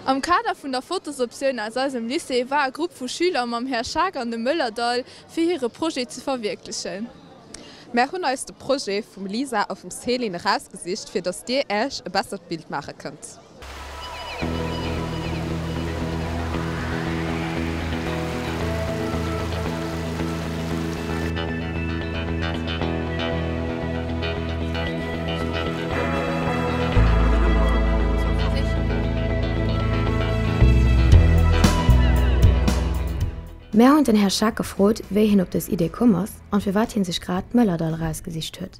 Am Kader vun der Fotosoptioun aus eisem Lycée war e Grupp vu Schüler mam Här Schaack an de Mëllerdall fir hire Projet ze verwierklechen. Mär hunn eis de Projet vum Lisa a vum Céline erausgesicht fir dass dir Äech e bessert Bild maache kënnt. Mär hunn den Här Schaack gefrot, wéi hien op dës Idee komm ass an firwat hien sech grad d'Mëllerdall erausgesicht huet.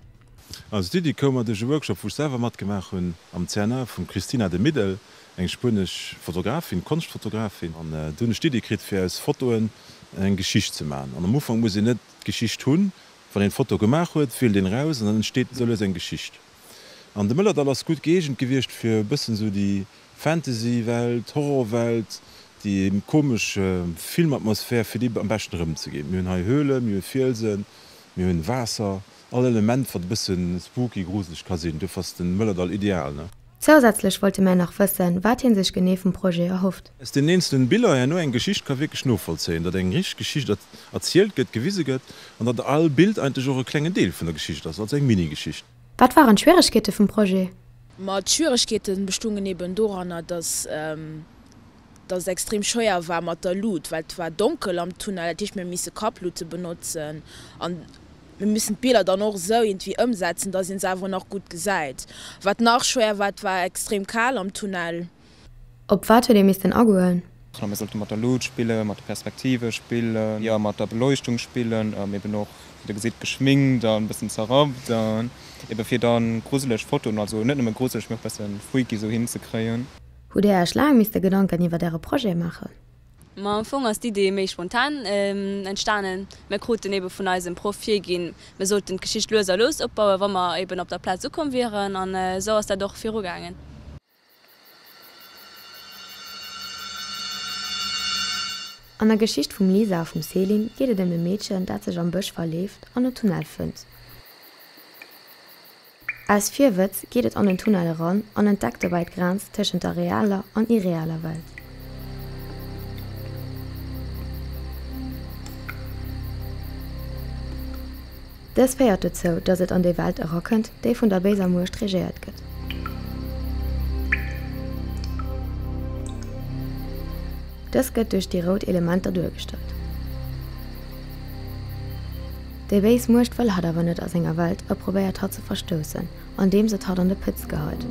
Also d'Iddi koum mer duerch e Workshop wou ech selwer matgemaach hunn am CNA vum Cristina de Middel, eng spuenesch Fotografin, Konschtfotografin. An do hunn ech d'Iddi kritt fir aus Fotoen eng Geschicht ze maachen. An am Ufank muss een net d'Geschicht hunn, wann een d'Foto gemaach huet, wielt een eraus an dann entsteet esou lues eng Geschicht. An de Mëllerdall ass gutt gëeegent gewiescht fir e bëssen esou déi Fantasy-Welt, Horror-Welt, déi komesch Filmatmosphär, fir déi am beschten erëmzeginn. Mir hunn hei Höhlen, mir hu Fielsen, mir hunn Waasser, all Element wat e bëssen spooky, gruseleg ka sinn. Duerfir ass den Mëllerdall ideal, ne? Zousätzlech wollte mär nach wëssen, wat hien sech genee vum Projet erhofft. Aus den eenzelen Biller herno eng Geschicht ka wierklech novollzéien, datt eng richteg Geschicht erzielt gëtt, gewise gëtt an datt all Bild eigentlech och e klengen Deel vun der Geschicht ass, also eng Mini-Geschicht. Wat waren d'Schwieregkeete vum Projet? Ma d'Schwieregkeete bestungen eben doranner, datt datt et extrem schwéier war mat der Lut, well et war donkel am Tunnel, dat heescht mir hu misse Kapplute benotzen an mir müssen d'Biller dann och esou iergendwéi ëmsetzen, datt een se awer nach gutt gesäit. Wat nach schwéier war, et war extrem kal am Tunnel. Op wat huet ee missten agoen? Mir sollte mat der Lut spillen, mat de Perspektive spillen, jo mat der Beleuchtung spillen, eben och wéi der gesitt geschminkt an e bëssen zerrappt an eben fir dann gruseleg Fotoen, also net nëmme gruseleg mee och bëssen freaky sou hinzekréien. Hutt Dir Iech laang misste Gedanken iwwert Äre Projet maachen? Ma am Fong ass d'Idee méi spontan entstanen. Mir kruten ebe vun eisem Proff virginn, mir sollten d'Geschicht lues a lues opbauen, wa mer eben op der Plaz ukomm wieren. An esou ass dat och virugaangen. An der Geschicht vum Lisa a vum Céline geet et ëm e Meedchen, dat sech am Bësch verleeft an en Tunnel fënnt. Aus Virwëtz geet et an den Tunnel eran an entdeckt dobäi d'Grenz tëschent der realer an irrealer Welt. Dës féiert dozou, datt et an déi Welt erakënnt, déi vun der béiser Muecht regéiert gëtt. Dës gëtt duerch déi rout Elementer duergestallt. Déi béis Muecht wëll hatt awer net a senger Welt a probéiert hatt ze verstoussen, andeems et hatt an de Pëtz geheit.